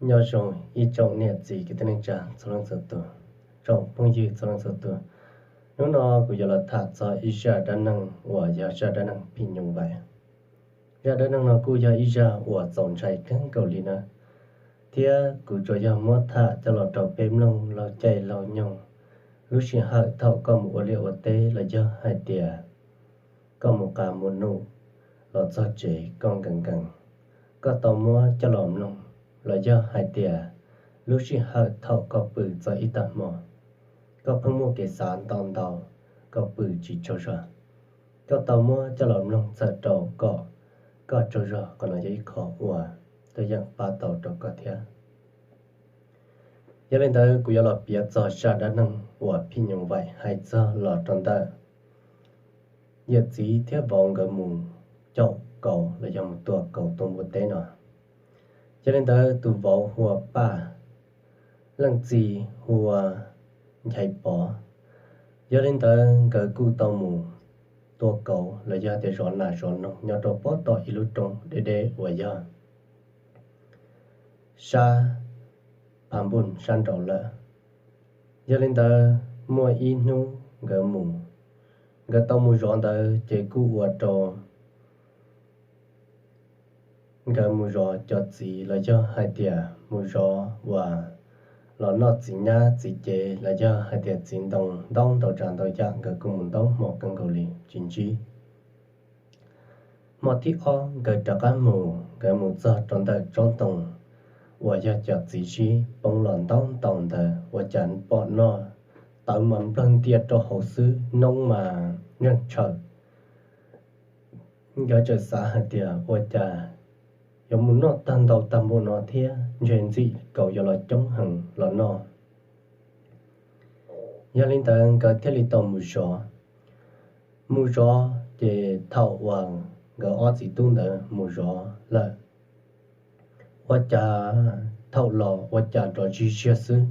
Nyob zoo ib tsoom niam txiv kwv tij neej tsa txhua leej txhua tus, tsoom phooj ywg txhua leej txhua tus. Hnub no kuv yuav los tham txog ib zaj dab neeg uas yog zaj dab neeg phim nyuj vais. Zaj dab neeg no kuj yog ib zaj uas txaus ntshai kawg nkaus li na, thiab kuv tsuas yog muab tham coj los rau peb mloog laug caij laug nyoog lub sij hawm thaum koj mus ua liaj ua teb los yog hais tias koj mus qa mus num los txog tsev koj nkees nkees, koj tau muab coj los mloog, los yog hais tias lub sij hawm thaum koj pw txog ib tag hmo, koj pheej muaj kev xav ntau ntau, koj pw tsis tsaug zog, koj tau muab coj los mloog txhawm rau kom koj tsaug zog. Qhov no yog ib qho uas tuaj yeem pab tau rau koj thiab. Yog li ntawd kuv yuav los piav txog zaj dab neeg uas phim nyuj vais hais txog los rau ntawm yawm txiv thiab vauv nkawd mus caum kauv los yog mus tua kauv tuaj npua teb no. Yog li ntawd tus vauv hu ua Paj, leej txiv hu ua Nchaiv Pov. Yog li ntawd nkawd kuj tau mus tua kauv los yog tias zov nas zov noog nyob rau pob tom ib lub roob deb deb uas yog sab Phav Npuj sab nraud lawm. Yog li ntawd muaj ib hnub nkawd mus, nkawd tau mus zov ntawd ces kuj ua rau nkawd mus zov cov txiv los yog hais tias mus zov uas los noj txiv nyab txiv cev los yog hais tias txiv ntoo ntau ntau tsav ntau yam, nkawd kuj mus ntau hmo kawg nkaus li tsis ntsib. Hmo thib ob nkawd rov qab mus, nkawd mus txog rau ntawm tsob ntoo uas yog cov txiv zib poob los ntau ntau ntawd ua cas pom noj tawv mas nplawg ntia rau hauv xwb, noob mas nreej tshaws. Nkawd txawm xav hais tias ua cas yuav mus noj tag ntau tag npaum no thiab, ntshe ntxim kauv yuav los coob heev los noj. Yog li ntawd nkawd thiaj li tau mus zov. Mus zov ces thaum uas nkawd ob txiv tub ntawd mus zov lawm, ua cas thaum los ua cas nrov zig ziag xwb,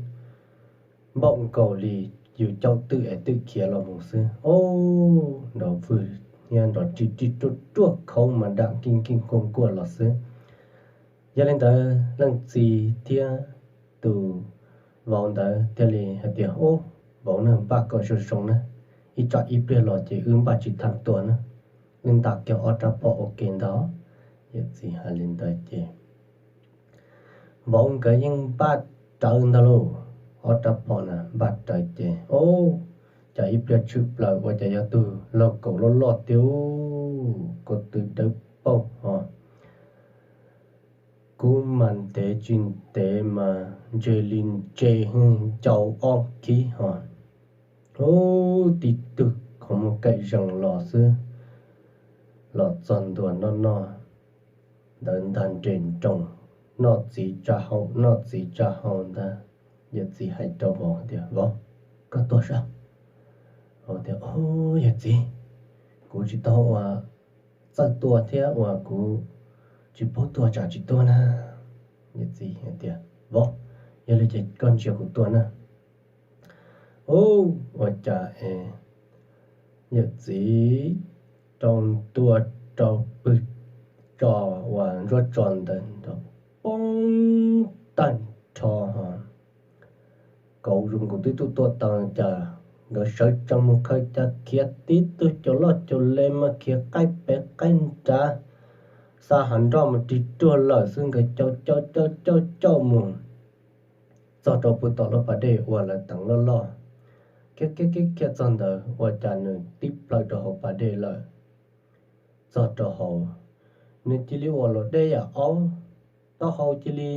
npaum nkaus li yus caum twm es twm khiav los mus xwb. Ob, nrov vwg thiab nrov rig rig ruaj ruaj, khaub mas dam nkij nkij nkuaj nkuaj los xwb. Yog li ntawd leej txiv thiab tus vauv ntawd thiaj li hais tias, Ub, vauv na, npaj kom zoo zoo na, ib tsam ib pliag los ces wb npaj tsis tham tua na, wb nta kiag ob rab phom ua ke ntag. Yawm txiv hais li ntawd ces vauv nkawd yeej npaj rawv ntag lauj, ob rab phom na npaj rawv ces, Ub, cas ib pliag tshwm plaws ua cas yog tus laug kauv loj loj tiag, ko tw dawb paug ho. Kub mas ntev tsis ntev mas ntshe li ntse hwj ncau ob khib ho. Ub, tib tug qhov muag kaim zees los xwb, los txog ntua noj noj ntawd ntag nres nroos, noj txiv tsa hau noj txiv tsa hau ntag. Yawm txiv hais rau vauv tias, Vauv, koj tuag sav? Vauv tias, Yawm txiv, kuv tsis tau ua txawj tua thiab uas kuv tsis paub tua tsam tsis tuag na. Yawm txiv hais tias, Vauv, yog li ces koj ntsia kuv tua na. Ub, ua cas es yawm txiv rau ntua rau pwg tso uas ntsuab tso ntawd nrov poob tag nrho ho. Kauv zoo nkaus twb tuaj tuaj tau cas nkawd sawv tsees mus khaws cas khiav tib tug cau loj cau le mas khiav qaij pem qaij nrad, xa hav nroj mus rig ruag lawm xwb. Nkawd cau cau cau cau cau mus txog rau puag tom lub pas dej uas lawv teev loj loj, khiav khiav khiav khiav txog ntawd ua cas nws tib plhaw rau hauv pas dej lawm. Txog rau hauv, nws cia li ua luam dej yam aub, taub hau cia li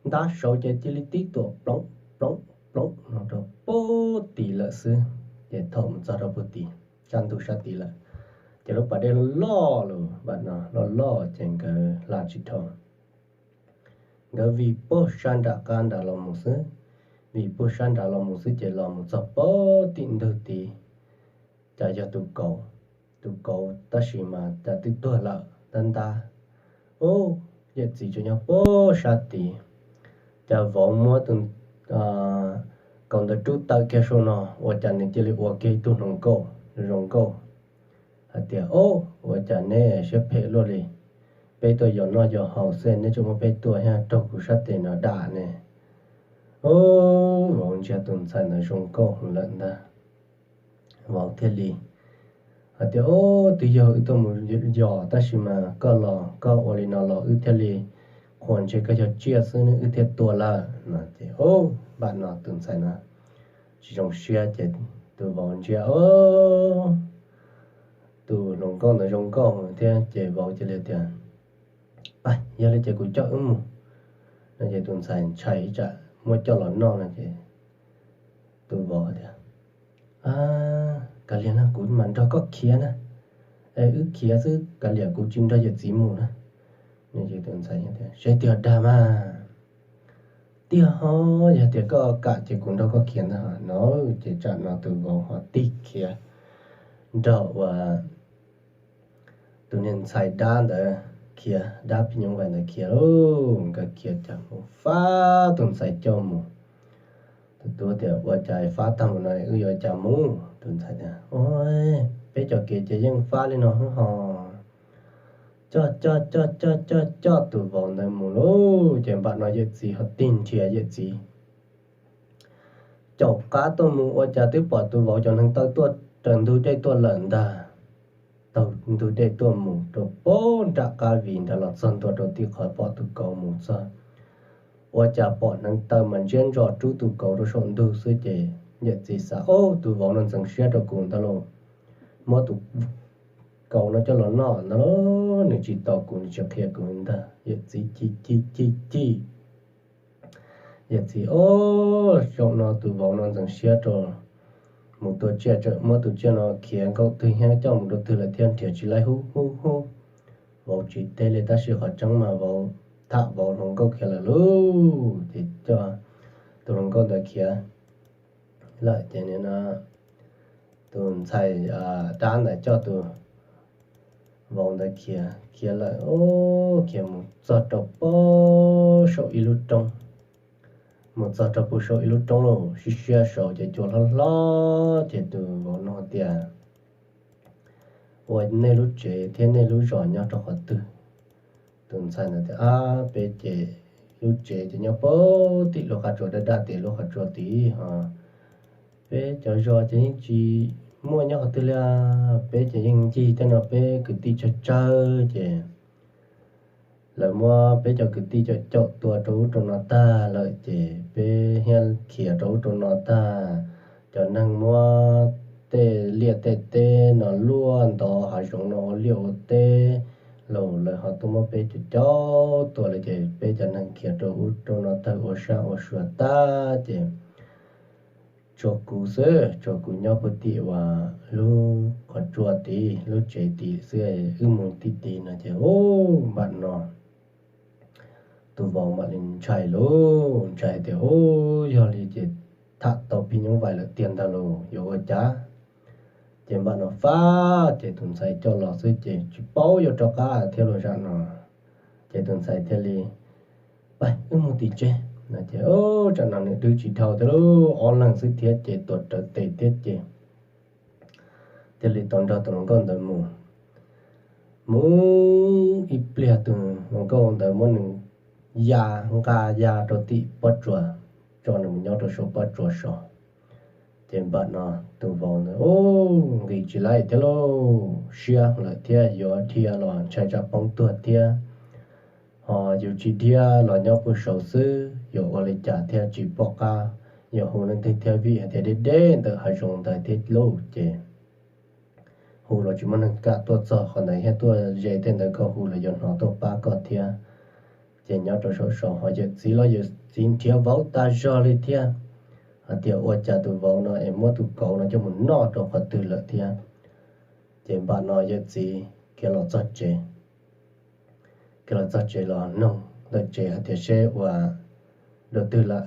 ntab saud ces cia li tib tuam ploov ploov ploov no rau puag tid lawm xwb. Ces thaum mus txog rau puag tid, sab ntug sab tid lawm, ces lub pas dej loj loj los npam no loj loj ces nkawd hla tsis dhau. Nkawd vij puag sab nram qab nrad los mus xwb, vij puag sab nrad los mus xwb ces los mus txog puag tim ntug tid, cas yog tus kauv, tus kauv tab sis mas cas twb tuag lawm ntab ntab. Ub, yawm txiv tseem nyob puag sab tid, cas vauv muab tus kauv ntawd rub tawm kiag saum no ua cas nws cia li ua kiag ib tug hluas nkauj zoo nkauj hais tias, Ob, ua cas neb siab phem luaj li, peb tuaj yos noj yos haus xwb, neb tseem muab peb tua thiab raug kuv sab tes no dam ne. Vauv ntsia tus ntxhais ntawd zoo nkauj heev lawm ntag, vauv thiaj li hais tias, Ub, twb yog wb tuaj mus yos tab sis mas koj los koj ua li no los wb thiaj li, qhuas ntshe koj yog tsiaj xwb ne wb thiaj tua lawm no ces, npam no tus ntxhais no tsis zoo siab ces tus vauv ntsia, tus hluas nkauj ntawd zoo nkauj thiab ces vauv cia li tias, Pab, yog li ces kuv coj wb mus no ces tus ntxhais ntshai ib tsam muab coj los noj no ces tus vauv tias, Kav liam na, kuv mam nrog koj khiav na, es wb khiav xwb, kav liam kuv tsis nrog yawm txiv mus na. Tus ntxhais tias, Seb tiag dag mas. Tiag ho, yog tias koj kam ces kuv nrog koj khiav ntag no. Ces tsam no tus vauv ho tig khiav nrog uas tus niag ntxhais dab ntawd khiav, dab phim nyuj vais ntawd khiav lauj. Nkawd khiav cas mus fab tus ntxhais coj mus. Tus tub tias, Ua cas fab tag mus no wb yuav cas mus? Tus ntxhais tias, Peb cov kev ces yeej fab li no hwb ho. Coj coj coj coj coj coj tus vauv ntawd mus lauj. Ces npam no yawm txiv ho tig nrhiav yawm txiv caum qab tuaj mus ua cas twb pom tus vauv cov neeg taw tuaj raws ntug dej tuaj lawm ntag. Taug ntug dej tuaj mus rau pem nram qab vim nrad los txog ntua rau tim qhov pom tus kauv mus txog, ua cas pom hneev taw mas ntsiab ntso rub tus kauv rau saum ntug xwb ces yawm txiv xav, Ob, tus vauv no ntxeev siab rau kuv ntag lauj, muab tus kauv no coj los noj ntag lauj, nws tsis tos kuv, nws tsis qhia kuv ntag. Yawm txiv chim chim chim chim. Yawm txiv, Ob, zaum no tus vauv no ntxeev siab rau mus tua tsiaj, tseem muab tus tsiaj no khiav nkaum twg thiab coj mus rau twg lawm thiab, nrhiav tsis laib hub hub hub. Vauv tsis teb li tab sis qhov tseeb mas vauv tham vauv hluas nkauj khiav lawm lauj. Ces coj tus hluas nkauj ntawd khiav lawm ces no tus ntxhais dab ntawd coj tus vauv ntawd khiav khiav lawm, khiav mus txog rau pem saum ib lub roob. Mus txog rau pem saum ib lub roob lauj, siab siab saud ces cua hlob hlob ces tus vauv no tias, Ua nej lub tsev thiab nej lub zos nyob rau qhov twg? Tus ntxhais ntawd tias, Ab, peb ces lub tsev ces nyob pem tim lub qhov tsua daj daj tid, lub qhov tsua tid ho. Peb cov zos ces yeej tsis muaj nyob qhov twg li. Peb ces yeej ncig tej no peb kwv tij tsawg tsawg ces lawv muab peb cov kwv tij caum caum tua rau ub rau no tag lawm ces peb thiaj khiav rau ub rau no tag. Cov neeg muab tej liaj tej teb no luaj ntov hav zoov no ua liaj ua teb los lawv ho tuaj muab peb caum caum tua lawm ces peb cov neeg khiav rau ub rau no tawg ua sab ua sua tag ces tshuav kuv xwb, tshuav kuv nyob puag tim uas lub qhov tsua tid, lub tsev tid xwb, wb mus tim tid no ces, ub, npam no tus vauv mam li ntshai lauj, ntshai tias, Ub, yog li ces tham tau phim nyuj vais lawm tiag ntag lauj, yuav ua cas? Ces npam no fab ces tus ntxhais coj los xwb ces tsis paub yuav rov qab thiab los zam no. Ces tus ntxhais thiaj li, Pab, wb mus tim tsev no ces, tsam no nws dhau tsis dhau thiab lauj, ob leeg xwb thiab ces tuav rawv tes thiab ces thiaj li tau nrog tus hluas nkauj ntawd mus. Mus ib pliag tus hluas nkauj ntawd muab nws ya, nqa ya rau tim pob tsuas, tso nws mus nyob rau saum pob tsuas saud. Ces npam no tus vauv ntawd, Ub, nqis tsis laib thiab lauj, siab lawm thiab, yuav dhia los ntshai tsam poob tuag thiab. Ho yus tsis dhia los nyob puag saud xwb, yuav ua li cas thiaj tsis pom qab, yuav hu leej twg thiab vim hais tias deb deb ntawm hav zoov ntawd thiab lauj ces hu los tsis muaj neeg kam tuaj txog qhov ntawd thiab, tuaj ze tej ntawd koj hu los yuav hnov tuaj pab koj thiab. Ces nyob rau saum saud ho yawm txiv los yawm txiv nrhiav vauv tag zog li thiab, hais tias ua cas tus vauv no es muab tus kauv no coj mus noj rau qhov twg lawm thiab. Ces npam no yawm txiv khiav los txog tsev, khiav los txog tsev los noog ntawm tsev hais tias seb ua dua twg lawm,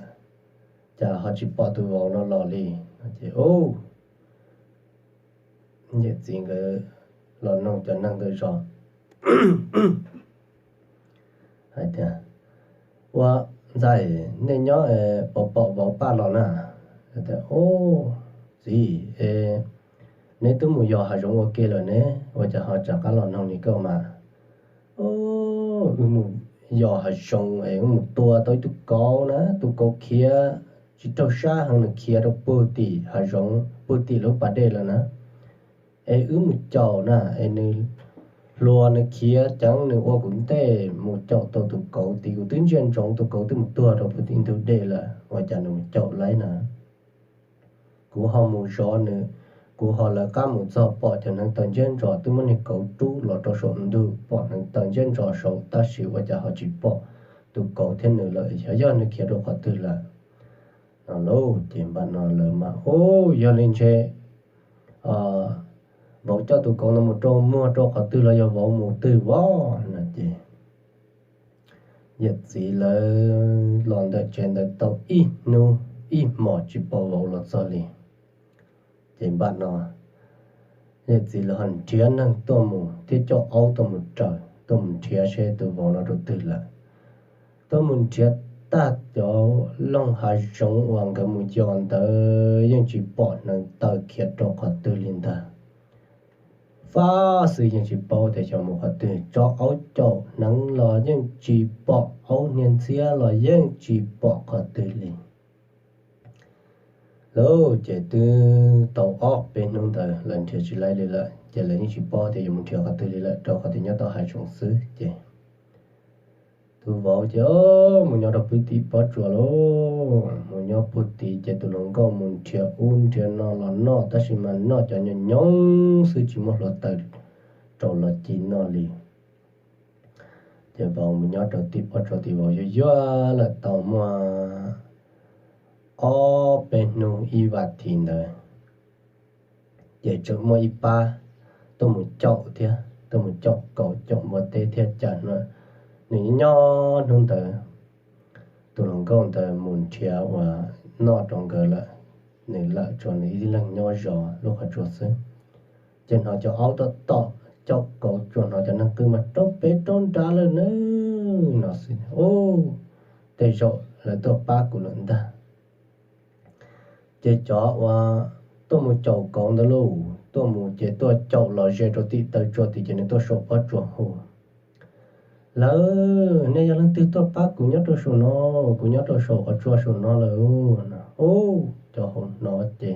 cas ho tsis pom tus vauv no los li. Ces ub, yawm txiv nkawd los noog cov neeg ntawm zos hais tias, Ua ntxhais, nej nyob pom pom vauv paj los na? Ub, txiv, neb twb mus yos hav zoov ua ke lawm ne, ua cas ho rov qab los noog li koj mas? Ub, wb mus yos hav zoov es wb mus tua tau ib tug kauv na, tus kauv khiav tsis raug sab heev, nws khiav rau puag tim hav zoov puag tim lub pas dej lawm na. Es wb mus caum na, es nws hluas nws khiav ceev, nws ua kuv ntej mus caum tau tus kauv tid, kuv twb ntsia ntsoov tus kauv twb mus tuag rau puag tim ntug dej lawm, ua cas nws mus caum laib na. Kuv ho mus zov nws, kuv ho lawv qab mus txog pom cov hneev taw nciab ntsos twb muab niag kauv rub los rau saum ntug, pom hneev taw nciab ntsos saud tab sis ua cas ho tsis pom tus kauv thiab nws lawm, xyov yog nws khiav rau qhov twg lawm no lauj. Ces npaj no lawv mas, Ub, yog li ntshe vauv coj tus kauv no mus rau muag rau qhov twg los yog vauv mus twg vauv no ces yawm txiv lawv los ntawm tsev ntawd tau ib hnub ib hmos tsis pom vauv los txog li. Ces npaj no yawm txiv lawv ho nrhiav neeg tuaj mus thiab coj aub tuaj mus raws, tuaj mus nrhiav seb tus vauv no rau twg lawm. Tuaj mus nrhiav tag cov loog hav zoov uas nkawd mus yos ntawd yeej tsis pom hneev taw khiav rau qhov twg li ntag. Fab xwb yeej tsis paub tias xyov mus qhov twg, tso aub caum hneev los yeej tsis pom, aub hnia ntxhiab los yeej tsis pom qhov twg li. Lauj, ces twb tau ob peb hnub ntawd lawv nrhiav tsis laib li lawm, ces lawv yeej tsis paub tias yuav mus nrhiav qhov twg li lawm, rau qhov tias nyob tau hav zoov xwb ces tus vauv ces mus nyob rau puag tim pob tsuas lauj, mus nyob puag tid ces tus hluas nkauj mus nrhiav ub nrhiav no los noj, tab sis mas noj cov nyoos nyoos xwb tsis muaj hluav taws rau los ci noj li. Ces vauv mus nyob rau tim pob tsuas tid, vauv yuag yuag lawm tau muaj ob peb hnub ib vas thiv ntawd, ces tseem muaj ib pab tuaj mus caum thiab, tuaj mus caum kauv caum npua teb thiab cas no. Nws nyob hnub ntawd tus hluas nkauj ntawd mus nrhiav uas noj rau nkawd lawm, nws lawm tsuas nws ib leeg nyob zov lub qhov tsua xwb. Ces hnov cov aub tom tom caum kauv, tsuas hnov cov neeg qw mas raub pem raub nrad lawm na no xwb. Ub, tej zaum lawv tuaj pab kuv lawm ntag. Ces cov uas tuaj mus caum kauv ntawd lauj, tuaj mus ces tuaj caum los ze rau tim taw tsua tid, ces nws tuaj saum pob tsuas hu, Lawv, nej yog leej twg tuaj pab kuv nyob rau saum no? Kuv nyob rau saum qhov tsua saum no lawm no. Ub, cov hauv hnov ces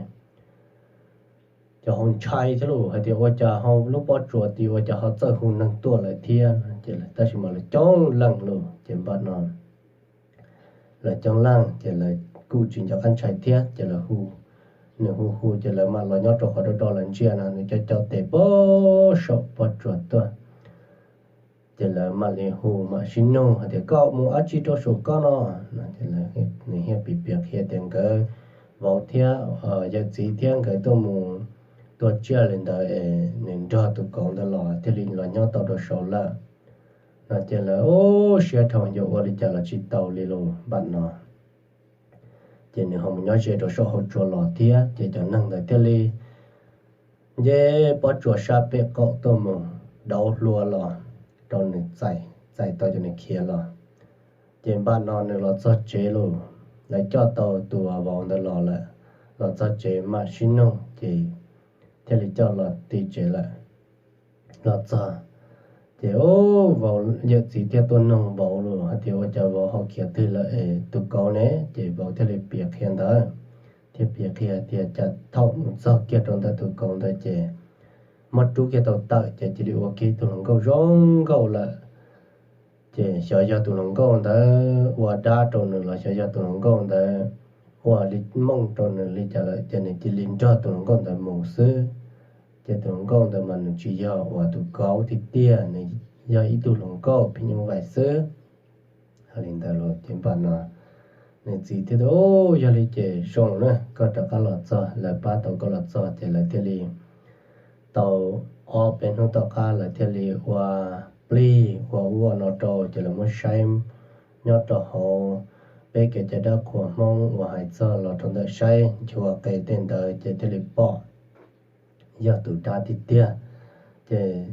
cov hauv ntshai thiab lauj, hais tias ua cas hauv lub pob tsuas tid ua cas ho txawj hu neeg tuaj lawm thiab no. Ces tab sis mas lawv coob leej lauj, ces npaj no lawv coob leej ces lawv kuj tsis nco qab ntshai thiab, ces lawv hu, nws hu hu ces lawv mam los nyob rau qhov do do lawv ntsia no, nws cov cau tes puag saum pob tsuas tuaj. Ces lawv mam li hu mam sib nug hais tias, Koj mus dab tsi rau saum koj no? Nws thiaj piav piav qhia tias nkawd vauv thiab yawm txiv thiab nkawd tuaj mus tua tsiaj li ntawd es nws nrog tus kauv ntawd los thiaj li los nyob tau rau saud lawm no. Ces lawv ub siab dhau, yuav ua li cas los tsis tau li lauj npaj no. Ces nws ho mus nyob ze rau saum hauv tsua los thiab, ces cov neeg ntawd thiaj li nce pob tsuas sab pem qaum tuaj mus dauv hlua los rau nws txais, txais tau cov nws khiav los. Ces npaj no nws los txog tsev lauj, lawv coj tau tus vauv ntawd los lawm, los txog tsev mam sib nug ces thiaj li coj los ti tsev lawm. Los txog ces vauv yawm txiv thiaj tuaj nug vauv lauj hais tias, Ua cas vauv ho khiav twg lawm es tus kauv ne? Ces vauv thiaj li piav qhia ntawd, thiaj piav qhia tias cas thaum mus txog kiag rau ntawm tus kauv ntawd ces muab rub kiag tau tawm ces cia li ua kiag tus hluas nkauj zoo nkauj lawm. Ces xyov yog tus hluas nkauj ntawd ua dab rau nws los xyov yog tus hluas nkauj ntawd ua li mooj rau nws li cas lawm, ces nws cia li nrog tus hluas nkauj ntawd mus xwb. Ces tus hluas nkauj ntawd mas nws tsis yog uas tus kauv tiag tiag, nws yog ib tug hluas nkauj phim nyuj vais xwb. Hais li ntawd los ces npaj no nws txiv thiaj tias, Yog li ces zoo na, koj rov qab los txog, lawv pab tau koj los txog. Ces lawv thiaj li tau ob peb hnub tom qab lawv thiaj li ua plig ua ub ua no rau, ces lawv muab saib nyob rau hauv peb kev cai dab qhuas Hmoob uas hais txog los rau ntawm saib nchuav qe tej ntawd ces thiaj li pom yog tus dab tiag tiag. Ces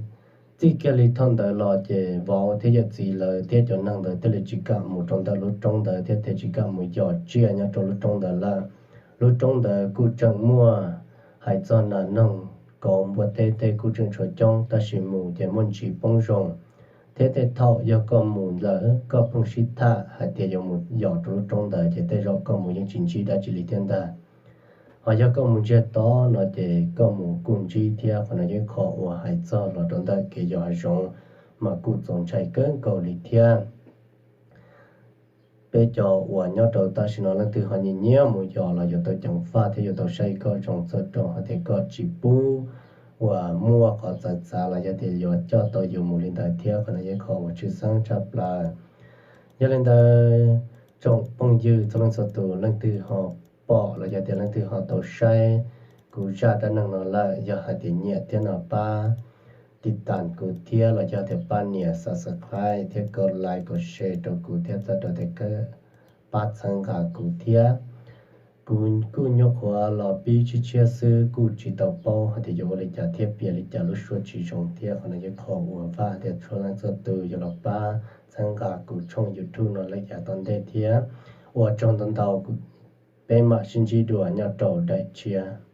txij kiag li thaum ntawd los ces vauv thiab yawm txiv lawv thiab cov neeg ntawd thiaj li tsis kam mus rau ntawm lub roob ntawd thiab thiaj tsis kam mus yos tsiaj nyob rau lub roob ntawd lawm. Lub roob ntawd kuj tseem muaj hais txog nas noog kauv npua teb tej kuj tseem tshuav coob, tab sis mus ces muaj ntsis poob zoo. Thiab tej thaum yog koj mus lawm koj pheej sib tham hais tias yuav mus yos rau lub roob ntawd ces tej zaum koj mus yeej tsis ntsib dab tsi li thiab ntag. Ho yog koj mus ntsiag to no ces koj mus kuj ntsib thiab. Qhov no yog ib qho uas hais txog los rau ntawm kev yos hav zoov mas kuj txaus ntshai kawg nkaus li thiab. Peb cov uas nyob rau tam sim no leej twg ho nyiam nyiam mus yos los yuav tau ceev faj thiab yuav tau saib kom zoo txog rau hais tias koj tsis pub uas muaj qhov txawv txav los yog tias yuav coj tau yus mus li ntawd thiab. Qhov no yog qhov uas tshwj xeeb tshaj plaws. Yog li ntawd, tsoom phooj ywg txhua leej txhua tus, leej twg ho pom los yog tias leej twg ho tau saib kuv zaj dab neeg no lawm, yog hais tias nyiam thiab no pab tiv tas kuv thiab los yog tias pab nias subscribe thiab kom like kom share rau kuv thiab txhawb rau tias pab txhawb nqa kuv thiab. Kuv kuj nyuaj qhuav los pib tshiab tshiab xwb kuj tsis tau paub hais tias yuav ua li cas thiab piav li cas lub suab tsis zoo thiab. Qhov no yog qhov uas vam tias txhua leej txhua tus yuav los pab txhawb nqa kuv tshooj YouTube no lawm yav tom ntej thiab. Ua tsaug ntau ntau, peb mam sib ntsib dua nyob rau daim tshiab.